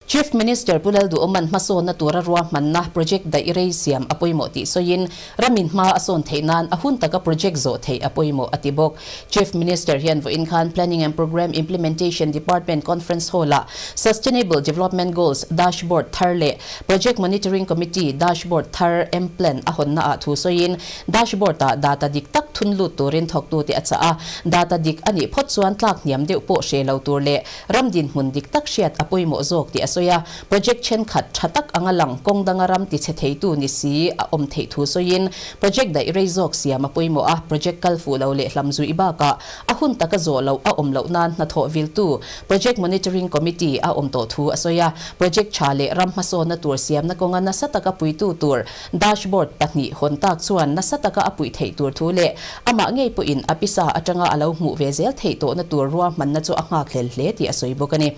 Chief Minister Pu Lalduhawma'n hmasawnna tura ruahmanna project daih rei siam a pawimawh tih sawiin, ramin hma a sawn theih nan a hun taka project zawh theih a pawimawh a ti bawk. Chief Minister hian vawiin khan Planning and Programme Implementation Department Conference Hall-ah Sustainable Development Goals Dashboard thar leh Project Monitoring Committee Dashboard thar M-Plan a hawnnaah thu sawiin, Dashboard-ah data dik tak thun lut turin thawktute a chah a, data dik a nih phawt chuan tlak hniam deuh pawh hre lo tur leh Ram dinhmun dik tak hriat a pawimawh zawk tih a sawi a, project thenkhat tha tak anga lang kawng danga ram tichhe theitu ni si a awm theih thu sawiin, project daih rei zawk siam a pawimawh a, project kal fuh lo leh hlam zuih bakah a hun taka zawh loh a awm loh nan hnathawh viltu Project Monitoring Committee a awm tawh thu a sawi a, project tha leh ram hmasawnna tur siamna kawnga nasa taka puitu tur Dashboard pahnih hawn tak chuan nasa taka a puih theih tur thu leh amah ngei pawhin a pisa atanga a lo hmuh ve zel theih tawhna tur ruahmanna chu a nghakhlel hle tih a sawi bawk a ni.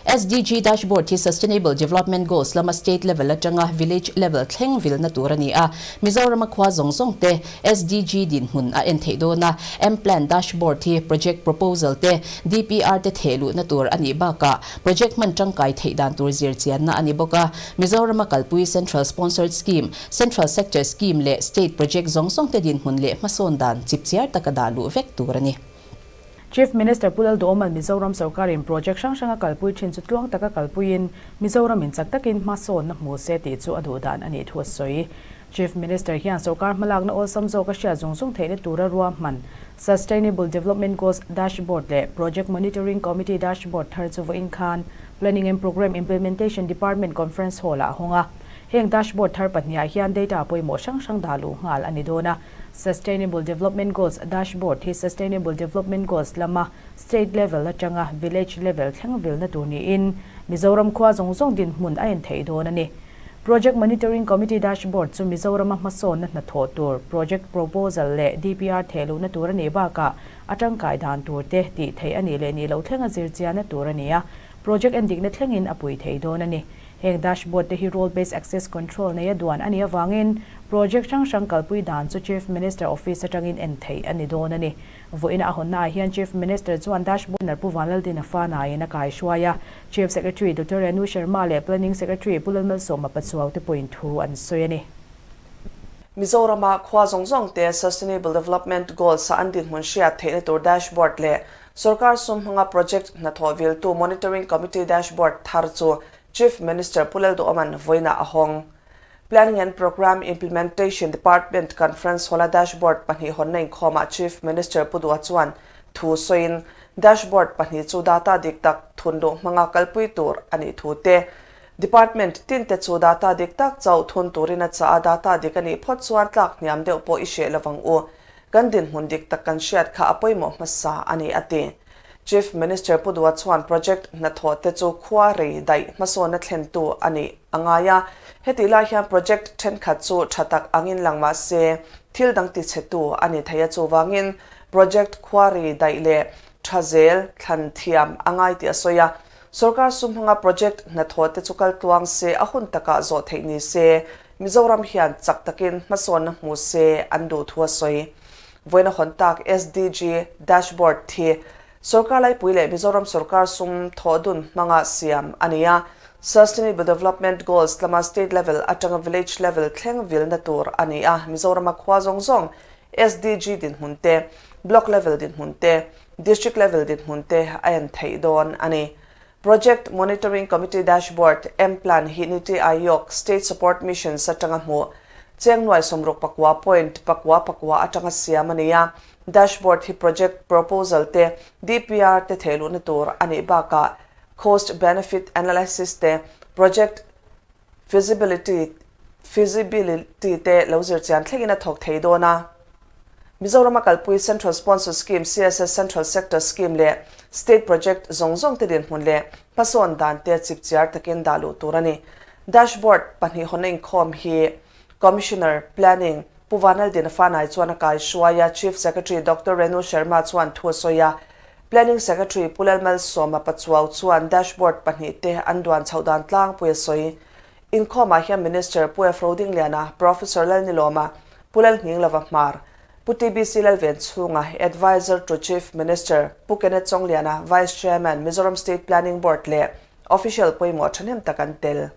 SDG Dashboard hi Sustainable Development Goals lama state level atanga village level thleng vilna tur a ni a, Mizorama khua zawng zawng te SDG dinhmun a en theih dawn a, M-Plan Dashboard hi project proposal te DPR te theh luhna tur a nih bakah Project hman tangkai theih dan tur zir chianna a ni bawk a, Mizorama kalpui Central Sponsored Scheme, Central Sector Scheme leh State Project zawng zawng te dinhmun leh hmasawn dan chipchiar taka dah luh vek tur a ni. Chief Minister Pu Lalduhawma'n Mizoram sorkarin project hrang hranga kalpui thin chu tluang taka kalpuiin Mizoramin chak takin hmasawnna hmu se tih chu a duh dan a nih thu a sawi. Chief Minister hian sorkar hmalakna awlsam zawk a hriat zung zung theihna tura ruahman Sustainable Development Goals Dashboard leh Project Monitoring Committee Dashboard thar chu vawiin khan Planning and Programme Implementation Department Conference Hall-ah a hawng a. Heng dashboard thar pahniha hian data pawimawh hrang hrang dah luh nghal a ni dawn a. Sustainable Development Goals Dashboard hi Sustainable Development Goals lama state level atanga village level thleng vilna tur niin Mizoram khua zawng zawng dinhmun a en theih dawn a ni. Project Monitoring Committee Dashboard chu Mizorama hmasawnna hnathawh tur, project proposal leh DPR thehluhna tur a nih bakah a tangkai dan tur te tih theih a nih leh nih loh thlenga zirchianna tur a ni a, project endikna thlengin a pui thei dawn a ni. Heng dashboard te hi role based access control neia duan a nih avangin project hrang hrang kalpui dan chu Chief Minister Office atangin en theih a ni dawn a ni. Vawiina a hawnnaah hian Chief Minister chuan dashboard Pu Vanlaldina Fanain a kaihruai a, Chief Secretary Doctor Renu Sharma leh Planning Secretary Pu Lalmalsawma Pachuau te pawhin thu an sawi a ni. Mizorama khua zawng zawng te Sustainable Development Goals a an dinhmun hriat theihna tur dashboard leh sorkar sum hmanga project hnathawh viltu Monitoring Committee dashboard thar chu Chief Minister Pu Lalduhawma'n vawiinah a hawng. Planning and Programme Implementation Department Conference Hall-a dashboard pahnih hawnna inkhawmah Chief Minister Pu Duha chuan thu sawiin, dashboard pahnih chu data dik tak thun luh hmanga kalpui tur a nih thu te, Department tinte chu data dik tak chauh thun turin a chah a, data dik a nih phawt chuan tlak hniam deuh pawh i hreh lovang u, kan dinhmun dik tak kan hriat kha a pawimawh hmasa a ni, a ti. Chief Minister Pu Duha chuan project hnathawh te chu khua rei daih hmasawnna thlentu a nih a ngai a, hetih lai hian project thenkhat chu tha tak angin lang mah se thil dang tichhetu a ni thei a, chuvangin project khua rei daih leh tha zel thlan thiam a ngai tih a sawi a. Sorkar sum hmanga project hnathawh te chu kal tluang se a hun takah zawh theih ni se Mizoram hian chak takin hmasawnna hmu se an duh thu a sawi. Vawiina hawn tak SDG dashboard thi sorkar laipui leh Mizoram sorkar sum thawh dun hmanga siam a ni a. Sustainable Development Goals lama state level atanga village level thleng vilna tur a ni a. Mizorama khua zawng zawng SDG dinhmun te, block level dinhmun te, district level dinhmun te a en theih dawn a ni. Project Monitoring Committee Dashboard, M-Plan, hi Niti Aayog, State Support Missions atanga hmuh cheng nuai sawmruk pakua point pakua pakua atanga siam a ni a. Dashboard hi project proposal te, DPR te thehluhna tur a nih bakah cost benefit analysis te, project feasibility feasibility te lo zir chian thlengin a thawk thei dawn a. Mizorama kalpui Central Sponsor Scheme, CSS Central Sector Scheme leh State Project zawng zawng te dinhmun leh hmasawn dan te chipchiar takin dah luh tur a ni. Dashboard pahnih hawnna inkhawm hi Commissioner, Planning, Pu Vanaldin Fanai chuan a kai hruai a, Chief Secretary Doctor Renu Sharma chuan thu a sawi a. Planning Secretary Pu Lalmalsawma Pachuau chuan dashboard pahnih te an duan chhoh dan tlangpui a sawi. Inkhawmah hian Minister Pu F. Rodingliana, Professor Lalnilawma, Pu Lalnghinglova Hmar, Pu TBC Lalvenchhunga, Adviser to Chief Minister, Pu Kenneth Chawngliana, Vice Chairman, Mizoram State Planning Board leh Official pawimawh thahnem tak an tel.